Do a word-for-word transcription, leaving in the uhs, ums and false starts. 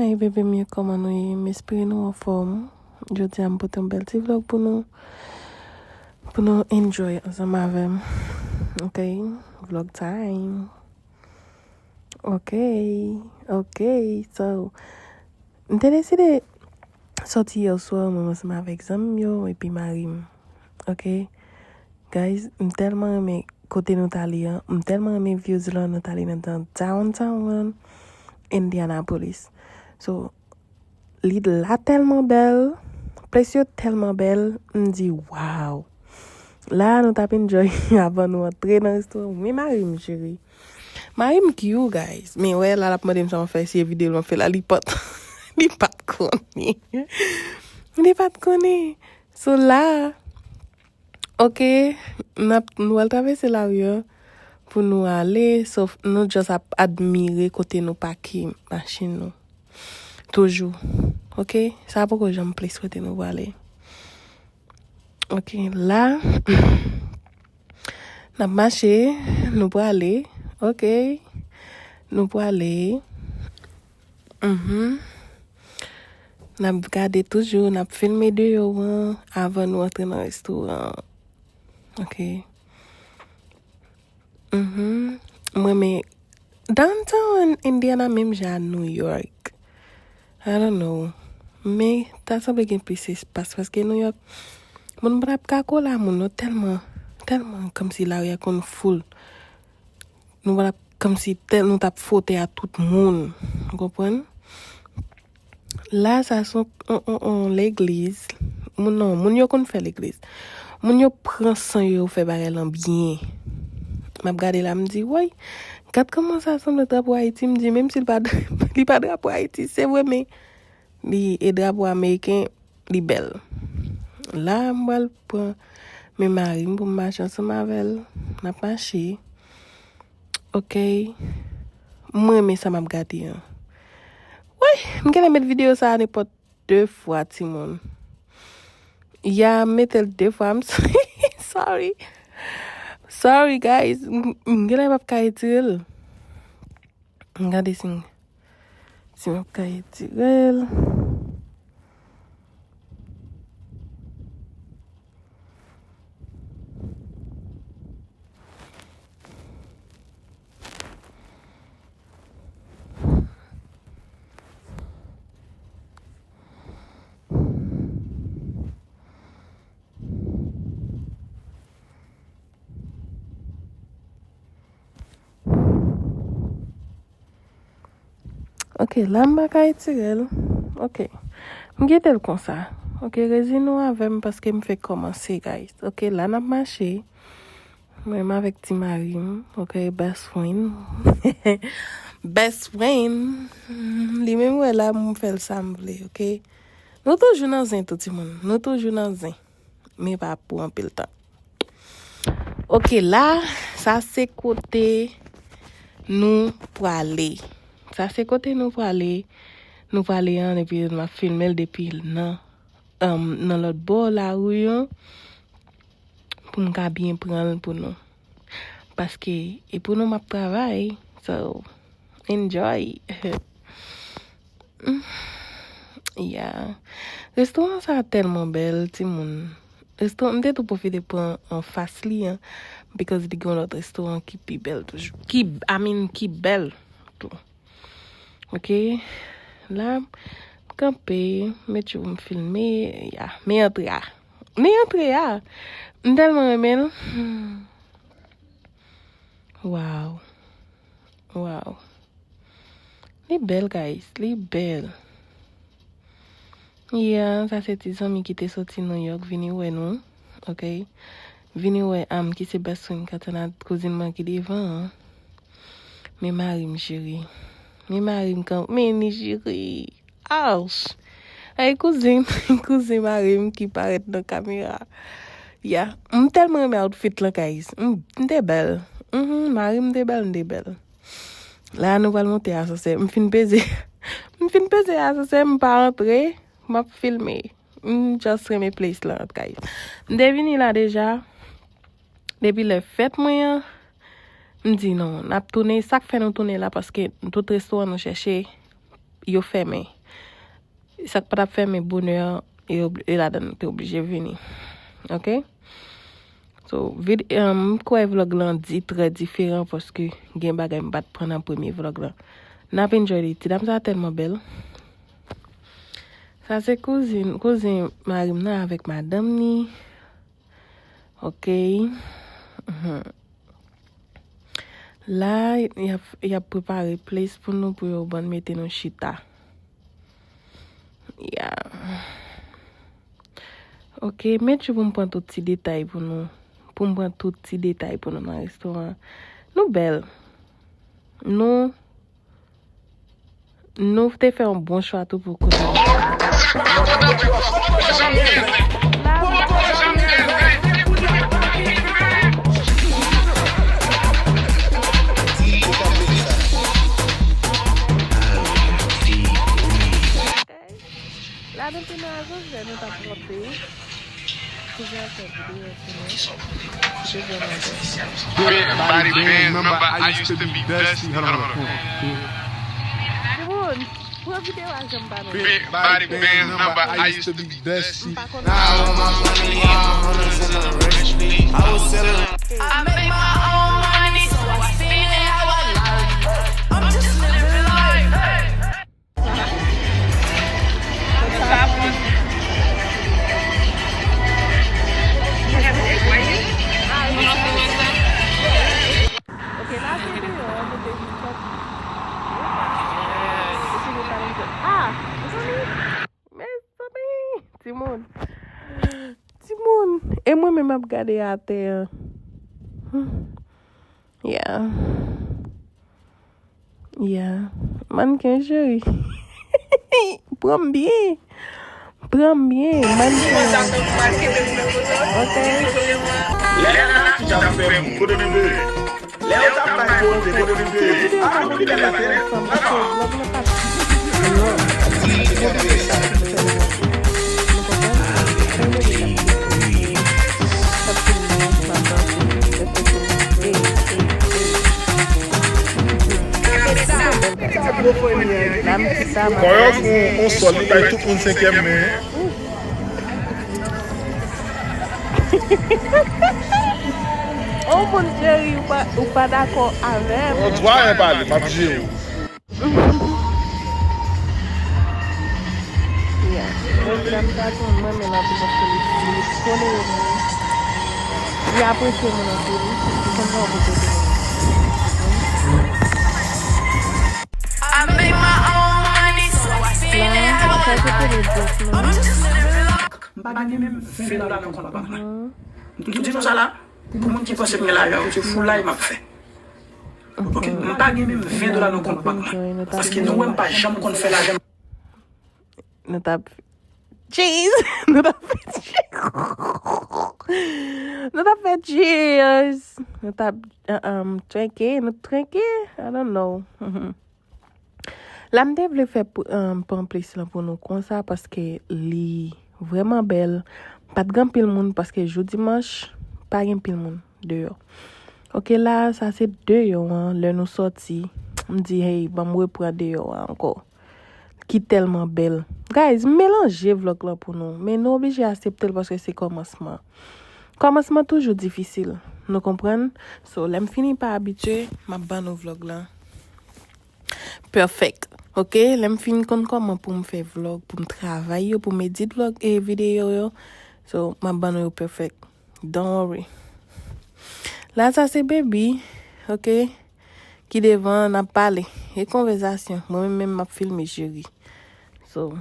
Hey bebe m yo, kòman nou ye? M espere nou anfòm. Jodi a m pote yon bèl ti vlog pou nou, pou nou enjoy ansanm avè m. Ok, vlog time. Ok, ok, so m te deside sòti yè swa mwen ansanm avèk zanmi m yo epi mari m. Ok, guys, m tèlman renmen kote nou t ale an. M tèlman renmen views lan, nou t ale nan downtown Indianapolis. So, li la tèlman bèl, place yo tèlman bèl, m di, "Wow." La, nou t ap enjoy avan nou antre nan restoran. Men mari m, cheri. Mari m cute, guys. Men wè, la, l ap mande m sa m fè, si e videyo l m ap fè la, li pa t, li pa t konnen. Li pa t konnen. So, la, ok, n ap, nou al travèse lari an pou nou ale, sof nou just ap admire kote nou pake machin nou. Toujou. Ok, sa poko janm place kote nou prale. Ok, la, n ap mache, nou prale. Ok, nou prale. Mhm. N ap gade toujou, n ap filme deyò an avan nou antre nan restoran an. Ok. Mhm. Mwen, men downtown Indiana menm jan a New York. I don't know. Men ta sanble gen plis espas paske New York, moun pa t ap ka kole a moun, non, tèlman, tèlman kòmsi lari a konn foul. Nou pa t ap, kòmsi tèl nou t ap fwote a tout moun. Ou konprann? La, sa se yon, yon, yon, yon legliz. Moun, non, moun yo konn fè legliz. Moun yo pran san yo, yo fè bagay lan byen. M ap gade la, m di, "Woy, gad kòman sa sanble drapo Ayiti." M di, "Menm si l pa, li pa drapo Ayiti, se vre, men li e drapo ameriken, li bèl." La, m pral pran men mari m pou m mache ansanm avè l. N ap mache. Ok. Mwen renmen sa m ap gade an. Woy, m genlè met videyo sa a nenpòt de fwa, timoun. Ya, m mete l de fwa, I'm sorry. Sorry. Sorry, guys. M, m genlè p ap ka retire l. M gade si m, si m ap ka retire l. Ok, la m pa ka retire l. Ok. M kite l konsa. Ok, rezi nou avè m paske m fèk kòmanse, guys. Ok, la n ap mache. Mwen menm avèk ti mari m, ok, best friend. Best friend. Li menm wè la m fè l sa m vle, ok. Nou toujou nan zen tou, timoun. Nou toujou nan zen. Men pa pou anpil tan. Ok, la, sa se kote nou prale. Sa se kote nou prale. Nou prale an, epi m ap filme l depi nan, um, nan lòt bò lari an. Pou m ka byen pran l pou nou. Paske e pou nou m ap travay. So, enjoy. Yeah. Restoran sa a tèlman bèl, timoun. Restoran, m te tou pwofite pran anfas li an, because li gen yon lòt restoran ki pi bèl toujou. Ki, I mean, ki bèl tou. Ok. La, m kanpe, met yo pou m filme. Ya, men antre a. Men antre a. M tèlman renmen l. Wow. Wow. Li bèl, guys. Li bèl. Yeah, sa se ti zanmi ki te soti New York vini wè nou. Ok. Vini wè, am, ki se best friend Katana, kouzin mwen ki devan an. Men mari m, cheri. Men mari m kan, men li cheri. Ouch. Ay, kouzin, kouzin mari m ki parèt nan kamera. Ya, m tèlman renmen outfit lan, guys. M, m te bèl. Mhm, mari m te bèl, m te bèl. La, nou pral monte asansè. M fin peze. M fin peze asansè, m pa antre. M ap filme. M just renmen place lan, guys. M te vini la deja. Depi lè fèt mwen an, m di non, n ap tounen. Sa k fè nou tounen la, paske tout restoran nou chèche, yo fèmen. Sa k pa t ap fèmen bonè an, yo, yo ladan te oblije vini. Ok? So, vid-, um, m kwè vlog lan di trè diferan paske gen bagay m pa t pran nan premye vlog lan. N ap enjoy li. Ti dam sa tèlman bèl. Sa se kouzin, kouzen mari m nan avèk madanm ni. Ok. Mhm. La, y ap, y ap prepare plis pou nou, pou yo ban mete nou chita. Ya. Ok, men tjou pou m pran tout ti detay pou nou. Pou m pran tout ti detay pou nou nan restoran. Nou bèl. Nou, nou te fè yon bon chwa tou pou kote nou. La nou te nan Azazèl, nou t ap monte. Kouzen an fè videyo pou nou. Li te vrèman bèl. Big body bands, remember I used to be dusty. Hold on, hold on. Timoun, pran videyo a janm ba nou. Big body bands, remember I used to be dusty. M pa konn. Now all my money in my hundreds in a rich place. I was selling. I make my own money, so I spend it how I like. I'm just living life. Ok, la se deyò, nou te vin sòti. Epi nou t al, ah, mezanmi, mezanmi, timoun, timoun, e mwen menm ap gade atè an. Yeah. Yeah. Mannken cheri. Pran m byen. Pran m byen. Mannken. Ok. Lè la, ti dam fè m, kote nou vle? Lè yo t ap bay kote, kote nou vle? Ah, nou vin la tè. Kòyòk yon, yon sòl, li bay tout moun senkyèm men. Oh, mon chéri, ou pa, ou pa dakò avè m. Yon twa en pale, m ap jere w. Yeah. Prezidan m ta tou, mwen renmen l anpil paske li, li tolere moun. Li apresye moun anpil. Li konn jan pou trete moun. I make my own money, so I spend it how I like. I'm just living life. M pa gen menm ven dola nan kont bank la. M tou di nou sa la, pou moun ki panse m gen lajan, se foulay m ap fè. Ok, m pa gen menm ven dola nan kont bank mwen. Paske nou wè m pa janm konn fè lajan. Nou t ap cheers! Nou t ap fè cheers! Nou t ap fè cheers! Nou t ap, uh, um, drinke, nou drinke? I don't know. La, m te vle fè pou, um, pran plis lan pou nou konsa, paske li vrèman bèl. Pa t gen anpil moun, paske jou dimanch, pa gen anpil moun deyò. Ok, la, sa se deyò an. Lè nou sòti, m di, hey, ban m repran deyò a ankò. Ki tèlman bèl. Guys, m melanje vlog lan pou nou, men nou oblije aksepte l paske se kòmansman. Kòmansman toujou difisil. Nou konprann? So, lè m fini pa abitye, m ap ban nou vlog lan. Perfect. Ok, lè m fin konn kòman pou m fè vlog, pou m travay yo, pou m edit vlog e videyo yo. So, m ap ban nou yo perfect. Don't worry. La, sa se baby, ok? Ki devan, n ap pale. E konvèsasyon. Mwen menm, menm m ap filme, cheri. So,